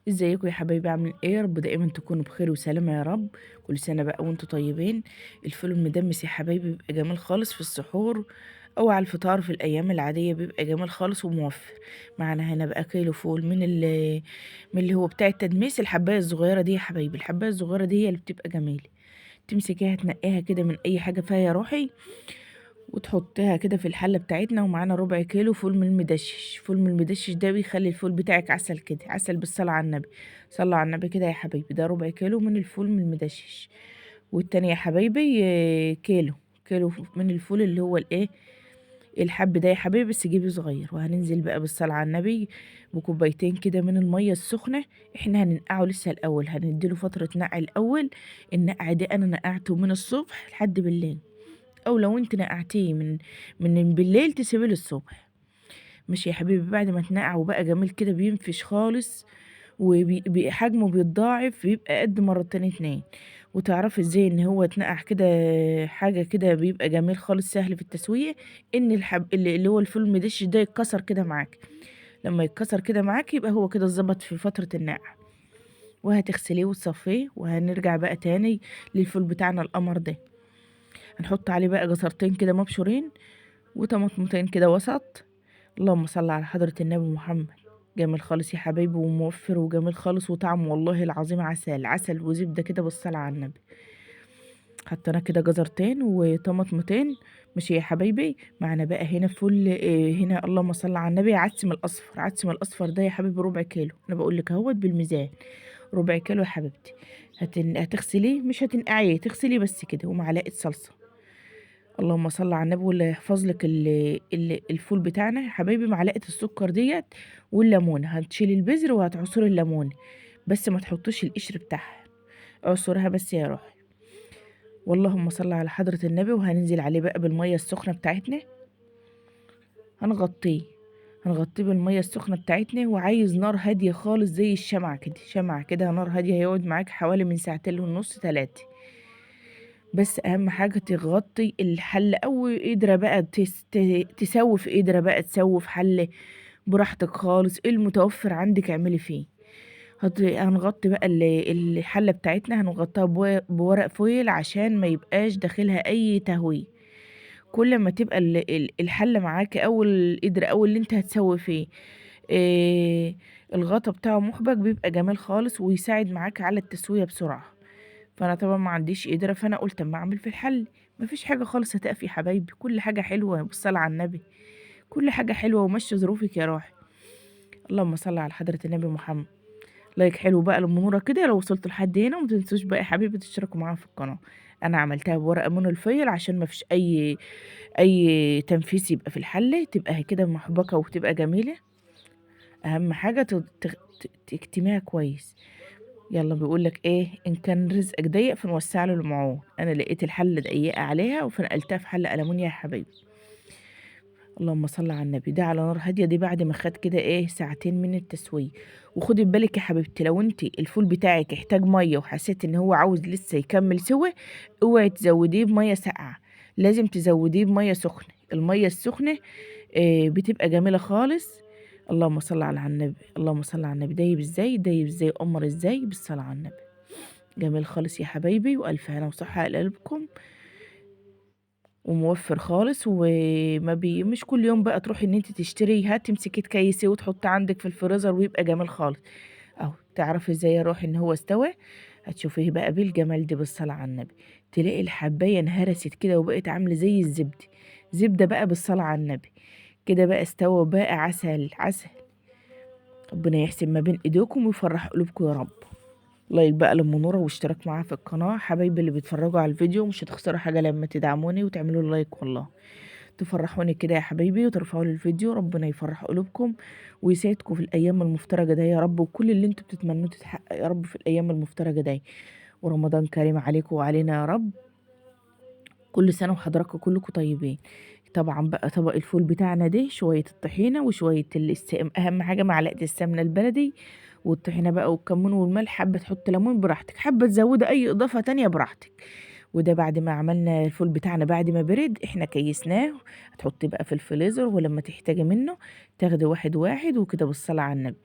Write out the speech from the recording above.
ازيكم يا حبايبي؟ عاملين ايه؟ يا رب دايما تكونوا بخير وسلامة يا رب. كل سنة بقى وانتم طيبين. الفول المدمس يا حبايبي بيبقى جميل خالص في السحور او على الفطار في الايام العادية، بيبقى جميل خالص وموفر. معانا هنا بقى كيلو فول من اللي هو بتاع التدميس، الحباية الصغيرة دي يا حبايبي. الحباية الصغيرة دي هي اللي بتبقى جميلة، تمسكيها تنقيها كده من اي حاجة فيها يا روحي، وتحطها كده في الحلة بتاعتنا. ومعانا ربع كيلو فول من المدشش. فول من المدشش ده بيخلي الفول بتاعك عسل كده، عسل بالصلاة على النبي. صلى على النبي كده يا حبايبي. ده ربع كيلو من الفول من المدشش. والتاني يا حبايبي كيلو من الفول اللي هو الايه الحب ده يا حبايبي، بس جيبي صغير. وهننزل بقى بالصلاة على النبي بكوبايتين كده من المية السخنة. احنا هننقعه لسه الأول، هنديله فترة نقع الأول. النقع ده أنا نقعته من الصبح لحد بالليل، او لو انت نقعتيه من بالليل تسيبيه للصبح. ماشي يا حبيبي. بعد ما تنقع وبقى جميل كده، بينفش خالص وحجمه بيتضاعف، بيبقى قد مرتين اتنين. وتعرفي ازاي ان هو اتنقع كده حاجة كده بيبقى جميل خالص سهل في التسوية؟ ان الحب اللي هو الفول المدش ده يتكسر كده معاك. لما يتكسر كده معاك يبقى هو كده اتظبط في فترة النقع. وهتغسليه وتصفية. وهنرجع بقى تاني للفول بتاعنا القمر ده. هنحط عليه بقى جزرتين كده مبشورين وطماطمتين كده وسط. اللهم صل على حضرة النبي محمد. جميل خالص يا حبايبي وموفر وجميل خالص، وطعمه والله العظيم عسل عسل وزبدة كده بالصلاة على النبي. حطينا كده جزرتين وطماطمتين. ماشي يا حبايبي. معنا بقى هنا فل، هنا اللهم صل على النبي عدس من الاصفر. عدس من الاصفر ده يا حبيبي ربع كيلو، انا بقول لك اهوت بالميزان، ربع كيلو يا حبيبتي. هتغسليه، مش هتنقعيه، تغسليه بس كده، ومعلقة صلصه. اللهم صل على النبي. واللي يحفظ لك الفول بتاعنا يا حبايبي. معلقه السكر ديت والليمون، هتشيلي البذر وهتعصري الليمون، بس ما تحطوش القشر بتاعها، اعصرها بس يا روحي. واللهم صل على حضرة النبي. وهننزل عليه بقى بالمية السخنة بتاعتنا، هنغطيه بالمية السخنة بتاعتنا. وعايز نار هادية خالص زي الشمعة كده، شمعة كده، نار هادية. هيقعد معاك حوالي من ساعتين ونص 3. بس اهم حاجة تغطي الحلة او قدرة بقى تسوي في قدرة بقى، تسوي في حلة براحتك خالص، ايه المتوفر عندك اعملي فيه. هنغطي بقى الحلة بتاعتنا، هنغطيها بورق فويل عشان ما يبقاش داخلها اي تهوية. كل ما تبقى الحلة معاك او القدرة او اللي انت هتسوي فيه، الغطا بتاعه محبك، بيبقى جميل خالص ويساعد معاك على التسوية بسرعة. فانا طبعا ما عنديش قدرة، فانا قلت اما اعمل في الحل. مفيش حاجة خالص هتقف يا حبايبي، كل حاجة حلوة بالصلاة على النبي، كل حاجة حلوة ومشي ظروفك يا روحي. اللهم صل على حضرة النبي محمد. like حلو بقى للمنورة كده لو وصلتوا لحد هنا، وما تنسوش بقى يا حبيبي تشتركوا معانا في القناة. انا عملتها بورقة من الفويل عشان ما فيش اي تنفيس يبقى في الحلة، تبقى كده محبكة وتبقى جميلة. اهم حاجة تكتميها كويس. يلا بيقول لك ايه، ان كان رزقك ضيق فنوسع له المعون. انا لقيت الحلة ضيقه عليها فنقلتها في حله ألمونيا يا حبايبي. اللهم صل على النبي. ده على نار هادية، دي بعد ما خد كده ايه ساعتين من التسوية. وخدي بالك يا حبيبتي، لو انت الفول بتاعك احتاج مية وحسيت ان هو عاوز لسه يكمل سوا، اوعي تزوديه بميه ساقعه، لازم تزوديه بميه سخنة. المية السخنة بتبقى جميلة خالص. اللهم صل على النبي، اللهم صل على النبي. دايب ازاي، دايب ازاي، قمر ازاي، بالصلاة على النبي. جميل خالص يا حبايبي، والف هنا وصحة على قلبكم. وموفر خالص، وما بي مش كل يوم بقى تروحي ان انت تشتري، هتمسكي تكيسي وتحطي عندك في الفريزر ويبقى جميل خالص. اهو تعرفي ازاي يا روحي ان هو استوى؟ هتشوفيه بقى بالجمال دي بالصلاة على النبي. تلاقي الحبايه انهرست كده وبقت عامله زي الزبدة، زبدة بقى بالصلاة على النبي كده بقى استوى بقى عسل عسل. ربنا يحسن ما بين ايديكم ويفرح قلوبكم يا رب. like بقى للمنورة واشتراك معاها في القناة. حبايبي اللي بيتفرجوا على الفيديو مش هتخسروا حاجة لما تدعموني وتعملوا like، والله تفرحوني كده يا حبايبي وترفعوا لي الفيديو. ربنا يفرح قلوبكم ويسعدكم في الايام المفترجة ده يا رب، وكل اللي انتوا بتتمنوه تتحقق يا رب في الايام المفترجة ده. ورمضان كريم عليكم وعلينا يا رب. كل سنة وحضراتكم كلكم طيبين. طبعا بقى طبق الفول بتاعنا ده شوية الطحينة وشوية اهم حاجة معلقة السمنة البلدي والطحينة بقى والكمون والملح. حابة تحط ليمون براحتك، حابة تزودي اي اضافة تانية براحتك. وده بعد ما عملنا الفول بتاعنا بعد ما برد احنا كيسناه، هتحطيه بقى في الفريزر، ولما تحتاجي منه تاخدي واحد واحد وكده بالصلاة على النبي.